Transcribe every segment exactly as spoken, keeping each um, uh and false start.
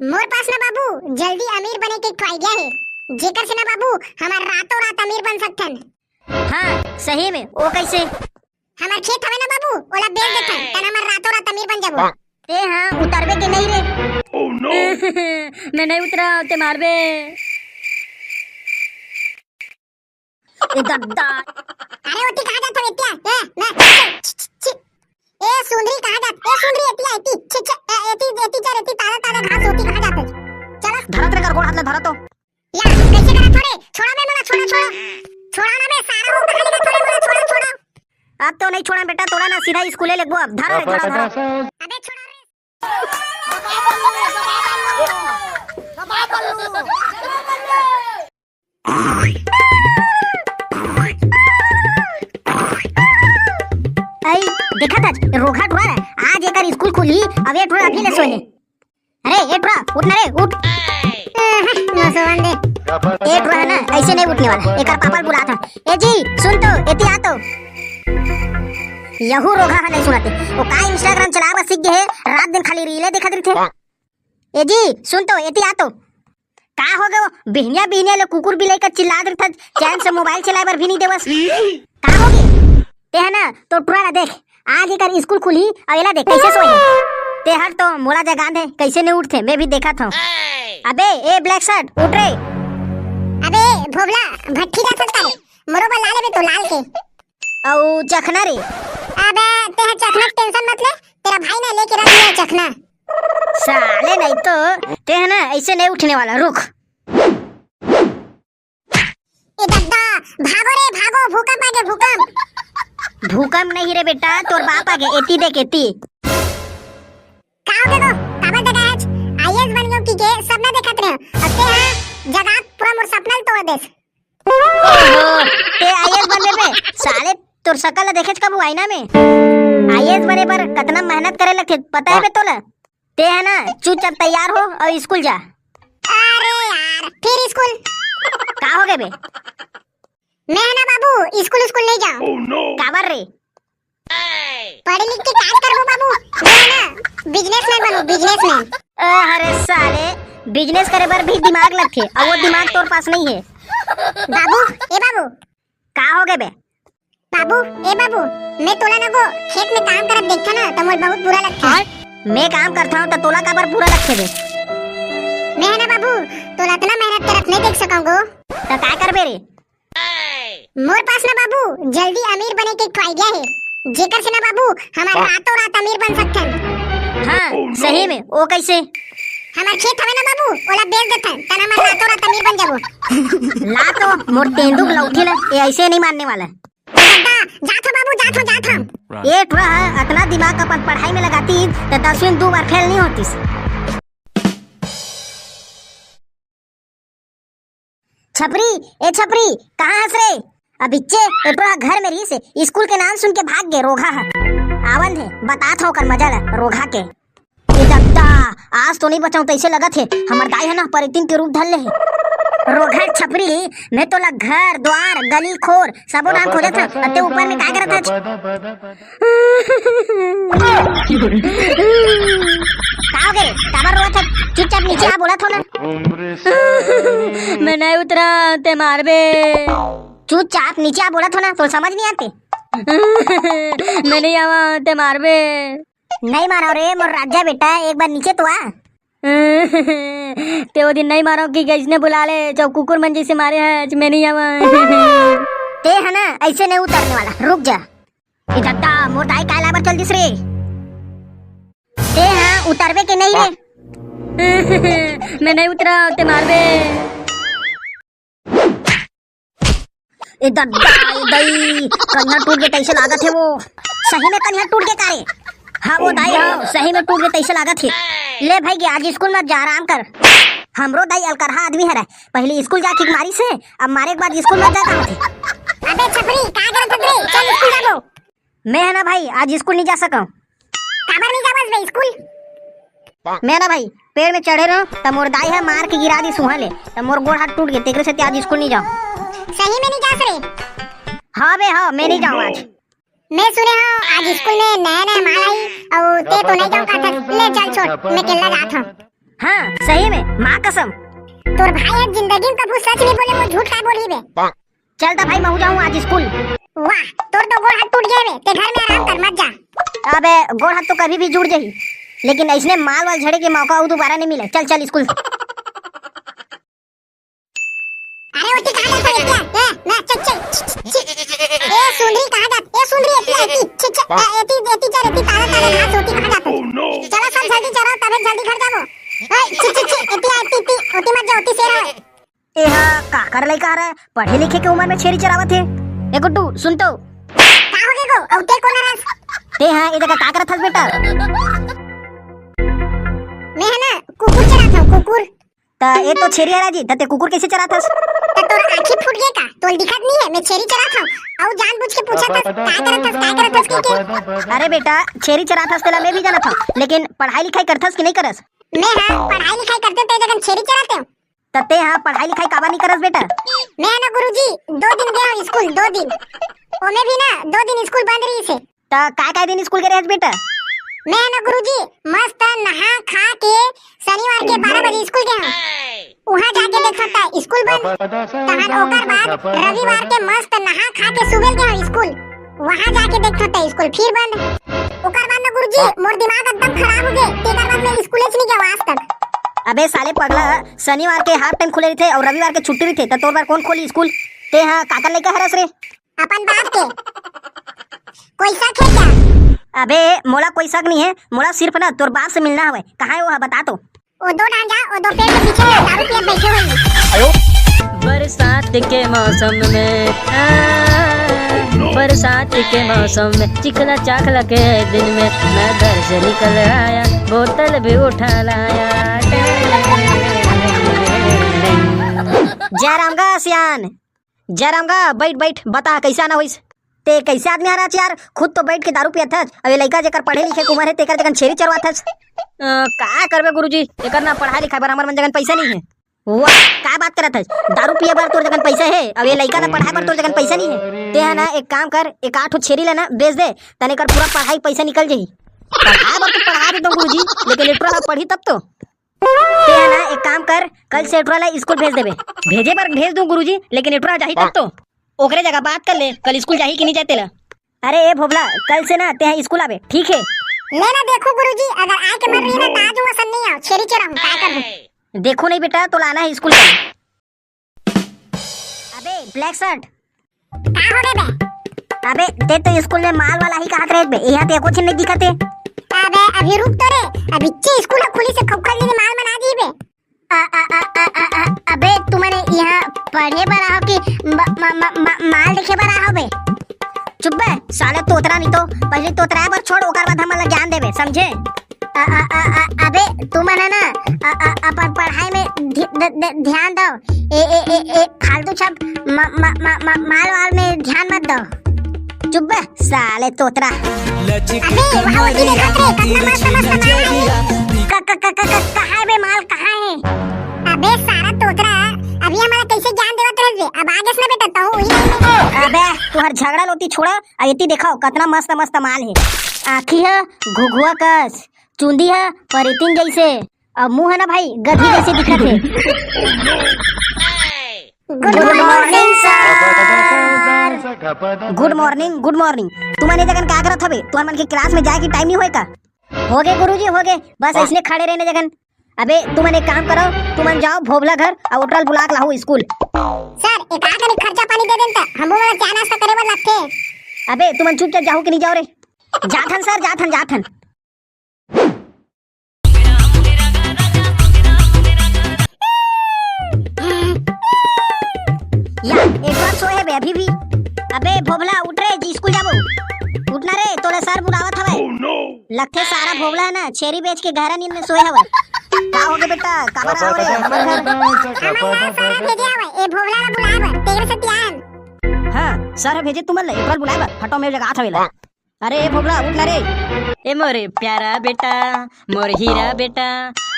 मोर पास ना बाबू, जल्दी अमीर बने के एक ठो idea हे, जेकर से ना बाबू, हमर रातों रात अमीर बन सकथन। हाँ, सही में, वो कैसे? हमर खेत हवे ना बाबू, ओला बेच देथन, तन हमर रातों रात अमीर बन जाबो। ते हाँ, उतरबे के नहीं रे? मैं नहीं उतरा, ते मारबे। ए दद्दा। अरे ओती कहाँ जात हवे एतिया? ए, मैं, छी, छी, छी। ए सुंदरी कहाँ जात? ए सुंदरी एतिया, एती, छी, छी, ए, एती, एती चल, एती ताजा, ताजा घास होती कहाँ जात है? चला। धरत रे कर गोड़ हाथ ले धरत तो। या, कैसे करा थोड़े? छोड़ा बे मोला, छोड़ा, छोड़ा। छोड़ा ना बे, सारा हो कहाँ लेके थोड़े मोला, छोड़ा, छोड़ा। अब तो नहीं छोड़ा बेटा, तोला ना सीधा स्कूले लेगबो अब। धर रे, धरा, धरा। अबे छोड़ा रे। आई, देखा था, रोगहा टुरा, आज एकर स्कूल खुली, अब ये टुरा अभी ले सोए हे। अरे, ए टुरा, उठ ना रे, उठ। ए, हाँ, नो सोवन दे। ए टुरा है ना, ऐसे नहीं उठने वाला, एकर पापा ल बुलात हँव। ए जी, सुन तो, एती आ तो। यहू रोगहा ह नहीं सुनत हे। वो का Instagram चलाए बर सीख गे हे, रात दिन खाली रीले देखत रहिथे। ए जी, सुन तो, एती आ तो। का हो गे वो? बिहनिया बिहनिया ले कुकुर बिलाई का चिल्लात रहिथे, चैन से मोबाइल चलाए बर भी नहीं देवस। का हो गे? ते है ना, तो टुरा ला देख, आज एकर स्कूल खुली, अउ एला देख, कैसे सोए हे। ते हट तो, मोला जगान दे, कैसे नहीं उठथे, मैं भी देखत हँव। अबे, ए black shirt, उठ रे। अबे, भोभला, भट्ठी जात हस का रे? मोरो बर ला लेबे तो लाल के। अउ चखना रे। अबे, ते ह चखना के tension मत ले, तेरा भाई ना लेके रख लिया चखना। साले नहीं तो, ते है ना, ऐसे नहीं उठने वाला, रुक। ए दद्दा, भागो रे, भागो, भूकंप आगे, भूकंप। भूकंप नहीं रे बेटा, तोर बाप आगे, एती देख, एती। का हो गे गो? काबर जगाए हस? IAS बन गेंव कहिके सपना देखत रहेंव। अब ते हा जगा पूरा मोर सपना ल तोड़ देस। ओहो, ते IAS बनबे बे? साले तोर शकल ल देखेच कभू आईना में? IAS बने बर कतना मेहनत करे लगथे, पता हे बे तोला? ते है ना, चुपचाप तैयार हो अउ स्कूल जा। अरे यार, फिर स्कूल? का हो गे बे? मैं है ना बाबू, स्कूल स्कूल नहीं जाँव। काबर रे? पढ़ लिख के काज करबो बाबू, मैं है ना businessman बनूँ, businessman। अरे साले, business करे बर भी दिमाग लगथे, अउ वो दिमाग तोर पास नहीं हे। बाबू, ए बाबू। का हो गे बे? बाबू, ए बाबू, मैं तोला ना गो खेत में काम करत देखथँव ना, त मोला बहुत बुरा लगथे। मैं काम करथँव त तोला काबर बुरा लगथे बे? मैं है ना बाबू, तोला अतना मेहनत करत नहीं देख सकँव गो। त का करबे रे? मोर पास ना बाबू, जल्दी अमीर बने के एक ठो idea हे, जेकर से ना बाबू, हमर रातों रात अमीर बन सकथन। हाँ, सही में, वो कैसे? हमर खेत हवे ना बाबू, ओला बेच देथन, तन हमर रातों रात अमीर बन जाबो। ला तो, मोर तेंदू के लौठी ला, ये ऐसे नहीं मानने वाला। दद्दा, जात हँव बाबू, जात हँव, जात हँव। ये टुरा ह अतना दिमाग अपन पढ़ाई में लगातिस, त दसवीं में दू बार फेल नहीं होतिस। छपरी, ए छपरी, कहाँ हस रे? अभिच्चे, ए टुरा घर में रहिस, स्कूल के नाम सुन के भाग गे, रोगहा ह। आवन दे, बतात हँव ओकर मजा ला, रोगहा के। ए दद्दा, आज तो नहीं बचँव, तइसे लगत हे, हमर दाई ह ना, परेतिन के रूप धर ले हे। रोगहा छपरी, मैं तोला घर, द्वार, गली खोर, सबो डाहर खोजत हँव, अते ऊपर में का करत हस? का हो गे? काबर रोवत हस? चुपचाप नीचे आ, बोलत हँव ना। मैं नहीं उतरँव, ते मारबे। चुपचाप नीचे आ, बोलत हँव ना, तोला समझ नहीं आत हे? मैं नहीं आवँव, ते मारबे। नहीं मारँव रे मोर राजा बेटा, एक बार नीचे तो आ। ते वो दिन नहीं मारँव कहिके अइसने बुला ले, जब कुकुर मन जइसे मारे हस, मैं नहीं आवँव। ते है ना, ऐसे नहीं उतरने वाला, रुक जा। ए दद्दा, मोर दाई काय लाए बर चल दिस रे? ते हा उतरबे के नहीं रे? मैं नहीं उतरँव, ते मारबे। ए दद्दा, ए दई, कनिहा टूट गे तइसे लागत हे वो। सही में कनिहा टूट गे का रे? हाँ वो दाई, हाँ, सही में टूट गे तइसे लागत हे। ले भाई गे, आज स्कूल मत जा, आराम कर। हमरो दाई अलकरहा आदमी हरे, पहली स्कूल जाके मारिस हे, अब मारे के बाद स्कूल मत जा का होथे। अबे छपरी, का करत हस रे? चल स्कूल जाबो। मैं है ना भाई, आज स्कूल नहीं जा सकँव। काबर नहीं जाबस बे स्कूल? मैं ना भाई, पेड़ में चढ़े रहँव, त मोर दाई ह मार के गिरा दिस उहाँ ले, त मोर गोड़ हाथ टूट गे, तेकरे सेती आज स्कूल नहीं जाँव। सही में नहीं जास रे? हाँ बे, हाँ, मैं नहीं जाँव आज। मैं सुने हँव, आज स्कूल में नया नया माल आही, अउ ते तो नहीं जाँव कहत हस। ले चल छोड़, मैं अकेल्ला जात हँव। हाँ, सही में, माँ कसम। तोर भाई आज जिंदगी में कभू सच नहीं बोले, वो झूठ का बोली बे। चल त भाई, महू जाहूँ आज स्कूल। वाह, तोर तो गोड़ हाथ टूट गए बे, ते घर में आराम कर, मत जा। अबे, गोड़ हाथ तो कभी भी जुड़ जाही, लेकिन ऐसने माल वाल झड़े के मौका वो दोबारा नहीं मिले। चल, चल स्कूल। अरे, ओती कहाँ जात हो, एतिया? ए, ना, चल, चल, छी, छी, छी। ए, सुंदरी, कहाँ जात? ए, सुंदरी, एतिया, एती, छी, छी, ए, एती, एती चल, एती ताजा, ताजा घास, ओती कहाँ जात हो? चलो, सब जल्दी चलो, तबे जल्दी घर जाबो। ए, छी, छी, छी, एतिया, एती, एती, ओती मत जा, ओती शेर है। ए हा, काकर लइका हरे? पढ़े लिखे के उम्र में छेरी चरावत हे। ए गुड्डू, सुन तो। का हो गे गो? अउ ते कोन हरस? ते हा, ए जगह का करत हस बेटा? मैं है ना, कुकुर चरात हूँ, कुकुर। त ए तो छेरी हरा जी, त ते कुकुर कैसे चरात हस? त तोर आँखी फूट गए का? तोल दिखत नहीं है, मैं छेरी चरात हूँ। अउ जानबूझ के पूछत हस, का करत हस, का करत हस, के, के? अरे बेटा, छेरी चरात हस तेला मैं भी जानत हूँ, लेकिन पढ़ाई लिखाई करथस कि नहीं करस? मैं हा पढ़ाई लिखाई करते ते जगन छेरी चराते हूँ। त ते हा पढ़ाई लिखाई काबर नहीं करस बेटा? मैं हा ना गुरुजी, दो दिन गया हूँ स्कूल, दो दिन। ओमे भी ना, दो दिन स्कूल बंद रही से। त काय काय दिन स्कूल के रहस बेटा? मैं हा ना गुरुजी, मस्त नहा खा के शनिवार के बारह बजे स्कूल गया हूँ। वहाँ जाके देखा था स्कूल बंद। तहन ओकर बाद रविवार के मस्त नहा खा के सुबह गया हूँ स्कूल। वहाँ जाके देखा था स्कूल फिर बंद। ओकर बाद ना गुरुजी, मोर दिमाग एकदम खराब हो गए। तेकर बाद मैं स्कूल च नहीं गया आज तक। अबे साले पगला, शनिवार के हाफ टाइम खुले रहिथे अउ रविवार के छुट्टी रहिथे, त तोर बर कौन खोली स्कूल? ते हा काकर लइका हरस रे? अपन बाप के। कोई शक है क्या? अबे मोला कोई शक नहीं है, मोला सिर्फ ना तोर बाप से मिलना हवे। कहाँ है वो, बता तो। ओ दो डांजा, ओ दो पेड़ के पीछे ना दारू पियत बैठे हुए हैं। बरसात के मौसम में, आ, बरसात के मौसम में चिखला चाखला के दिन में मैं घर से निकल आया, बोतल भी उठा लाया। जयराम गा सियान, जयराम गा, बैठ बैठ, बता कैसे आना होइस? ते कैसे आदमी हरच यार, खुद तो बैठ के दारू पियत हच, अउ ये लइका जेकर पढ़े लिखे के उम्र है तेकर जगन छेरी चरवात हच। अ, का करबे गुरुजी, एकर ना पढ़ाई लिखाई बर हमर मन जगन पैसा नहीं है। वाह, का बात करत हस? दारू पिए बर तोर जगन पैसा है, अउ ये लइका ला पढ़ाए बर तोर जगन पैसा नहीं है। ते हा ना एक काम कर, एक आठ ठो छेरी ला ना बेच दे, तने कर पूरा पढ़ाई पैसा निकल जाही। पढ़ाए बर तो पढ़ा देता हूँ गुरुजी, लेकिन एटरा ला पढ़ी तब तो। ते हा ना एक काम कर, कल से एटरा ला स्कूल भेज देबे। भेजे बर भेज दूं गुरुजी, लेकिन एटरा जाही तब तो। ओकरे जगह बात कर ले, कल स्कूल जाही कि नहीं जाए तेला। अरे ए भोभला, कल से ना ते हा स्कूल आबे, ठीक है? ले ना देखो गुरुजी, अगर आए के मन रही ना, त आ जाऊंगा, सन नहीं आओ, छेरी चराहूं, का करूं? देखो नहीं बेटा, तो लाना है स्कूल का। अबे ब्लैक शर्ट। का हो गे बे? अबे ते तो स्कूल में माल वाला ही कहत रहे बे, यहाँ ते कुछ नहीं दिखत है। अबे अभी रुक तो रे, अभी चे स्कूल खुली से खौखा लेने माल मना दी बे। अ, अ, अ, अ, अ, अ, अबे तुमन यहाँ पढ़े बर आओ कि म, म, म, म, माल देखे बर आओ बे? चुप बे साले तोतरा, नहीं तो पहले तोतरा बर छोड़, ओकर बाद हमन ला ज्ञान देबे, समझे? अ, अ, अ, अ, अबे तुमन है ना, अ, अ, अपन पढ़ाई में ध, ध, ध, ध्यान दो। ए, ए, ए, ए, फालतू सब म, म, म, म, माल वाल में ध्यान मत दो। चुप बे साले तोतरा। अबे वहाँ ओती देखत रे, कितना मस्त मस्त माल है। क, क, क, क, क, कहाँ है बे माल, कहाँ है? अबे सारा तोतरा, अभी हमला कैसे ज्ञान देवत रहे बे? अब आगे से ना बेटा, तहूँ वही लाइन में। अबे तुहर झगड़ा लोती छोड़ा, अब एती देखाओ कितना मस्त मस्त माल है। आँखी है घुघुआ कस, चुंदी है परेतिन जैसे, अब मुंह है ना भाई, गधी जैसे दिखत है। गुड मॉर्निंग सर। गुड मॉर्निंग, गुड मॉर्निंग। तुमन ए जगन का करत हवे? तुमन मन के क्लास में जाए के टाइम नहीं होए का? हो गे गुरुजी, हो गे, बस ऐसने खड़े रहने जगन। अबे तुमन एक काम करो, तुमन जाओ भोभला घर अउ ओटरा ल बुला के लाओ स्कूल। सर, एक आध कनी खर्चा पानी दे देन त हमू मन चाय नाश्ता करे बर लगथे। अबे तुमन चुपचाप जाहू कि नहीं जाओ रे? जाथन सर, जाथन, जाथन। या, एक बार सोए हे बे अभी भी। अबे भोभला, उठ रे जी, स्कूल जाबो। उठ ना रे, तोला सर बुलावत हवय। लगथे सारा भोभला है ना, छेरी बेच के गहरा नींद में सोए हवय। का होगे बेटा, काबर आव रे हमर घर? हमन ला सर ह भेजे हवय, ए भोभला ला बुलाए बर, तेरे से तियान। हाँ, सर ह भेजे तुमन ला, एक बार बुलाए बर, हटो मेरे जगह आत हवे ला। अरे ए भोभला, उठ ना रे। ए मोरे प्यारा बेटा, मोर हीरा बेटा,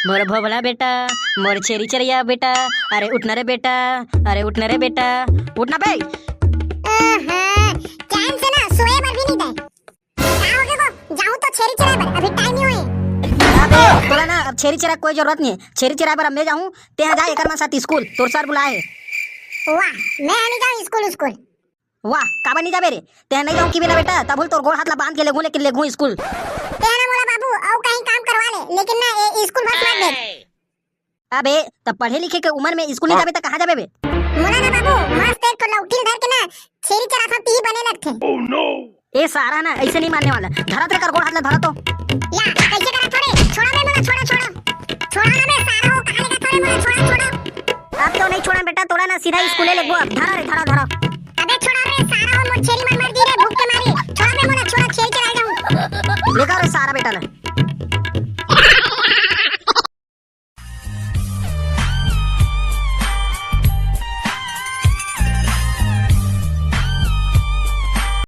मोर भोभला बेटा, मोर छेरी चरैया बेटा, अरे उठ ना रे बेटा, अरे उठ ना रे बेटा, उठ ना बे। अहं, चैन से ना सोए बर भी नहीं दे। का हो गे गो? जाहूं तो छेरी चराए बर, अभी टाइम नहीं होए। अबे, तोला ना अब छेरी चराय कोई जरूरत नहीं है। छेरी चराय बर अब मैं जाहूँ, तेहा जा एकर मन साथ स्कूल, तोर सर बुलाए हे। वाह, मैं नहीं जाऊँ स्कूल, स्कूल। वाह, काबर नहीं जाबे रे? तेहा नहीं जाऊँ किबे ना बेटा, तभो ले तोर गोड़ हाथ ला बांध के लेगहूँ, लेकिन लेगहूँ स्कूल। तेहा ना मोला बाबू, अउ कहीं काम करवा ले, लेकिन ना ए स्कूल बस मत भेज। अबे, तब पढ़े लिखे के उम्र में स्कूल नहीं जाबे त कहाँ जाबे बे? मोला ना बाबू, मस्त एक ठो लौठी ल धर के ना छेरी चराथंव, तिही बने लगथे। ए सारा ना, ऐसे नहीं मानने वाला। धरा तेकर गोड़ हाथ ला धरा तो। ला, कैसे करा थोड़े? छोड़ा बे मोला, छोड़ा, छोड़ा। छोड़ा ना बे सारा हो, कहाँ लेगा थोड़े मोला, छोड़ा, छोड़ा। अब तो नहीं छोड़ा बेटा, तोला ना सीधा स्कूले लेगबो अब। धरा रे, धरा, धरा। अबे छोड़ा रे सारा हो, मोर छेरी मन मर दी रे भूख के मारे। छोड़ा बे मोला, छोड़ा, छेरी चराय जाहूँ। लेकर रे सारा बेटा ला।